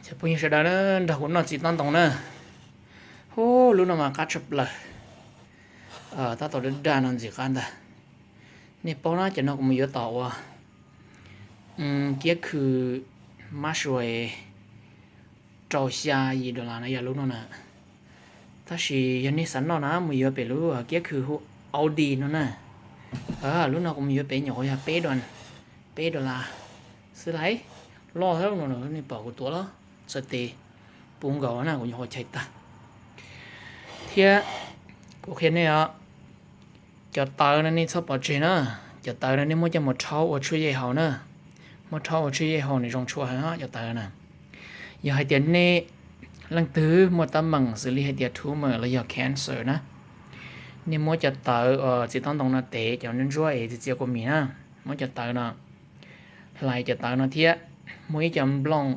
Cov phooj ywg sawv daws na, nrog kuv noj txiv tob ntoo na. Hu, lub no mas qab tshaj plaws. Tab tom dag dag no ntxim qab ntag. Nej paub na, cov no kuv mus yuav tom ua kiab khw mab sua rau xya yim dollar na yog lub no na. Tab sis yog nej xav noj na mus yuav pem lub kiab khw hu Aldi no na. Lub no kuv mus yuav pem nyuam qhuav yog peb dollar, peb dollar xwb lauj. Loj thiab no, nej pom kuv tuav los txhais tes puv nkaus na, kuv nyuam qhuav chais tag. Thiab kuv qhia nej os, cov tawv no nej txhob pov tseg na. Cov tawv no nej muab coj mus rhaub ua tshuaj yej haus na. Muab rhaub ua tshuaj yej haus nws zoo tshua heev cov tawv na. Yog hais tias nej leej twg muaj teeb meem xws li hais tias tumor los yog cancer na, nej muab cov tawv txiv tob ntoo no tev cov ntsuab ntsuab es txias txias kua mis na, muab cov tawv no, hlais cov tawv no thiab muab ib co nplooj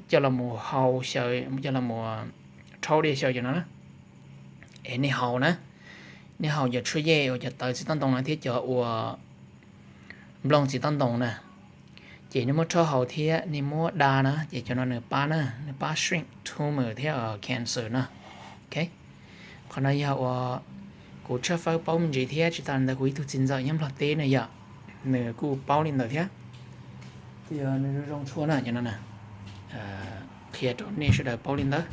coj los mus hau xyaw, coj los mus rhaub dej xyaw cov no na, es nej haus na. Nej haus cov tshuaj yej uas cov tawv txiv tob ntoo no thiab cov ua nplooj txiv tob ntoo na, ces nej muab rhaub haus thiab nej muab da na, ces cov no nws pab na, nws pab shrink tumor thiab cancer na. Qhov no yog uas kuv tshawb fawb paub me ntsis thiab tsis tas li ntawd kuv ib tug txiv ntxawm nyob Nplog teb na yom, nws kuj paub li ntawd thiab. Ces yog nws zoo zoo tshua na cov no na, qhia rau nej sawv daws paub li ntawd.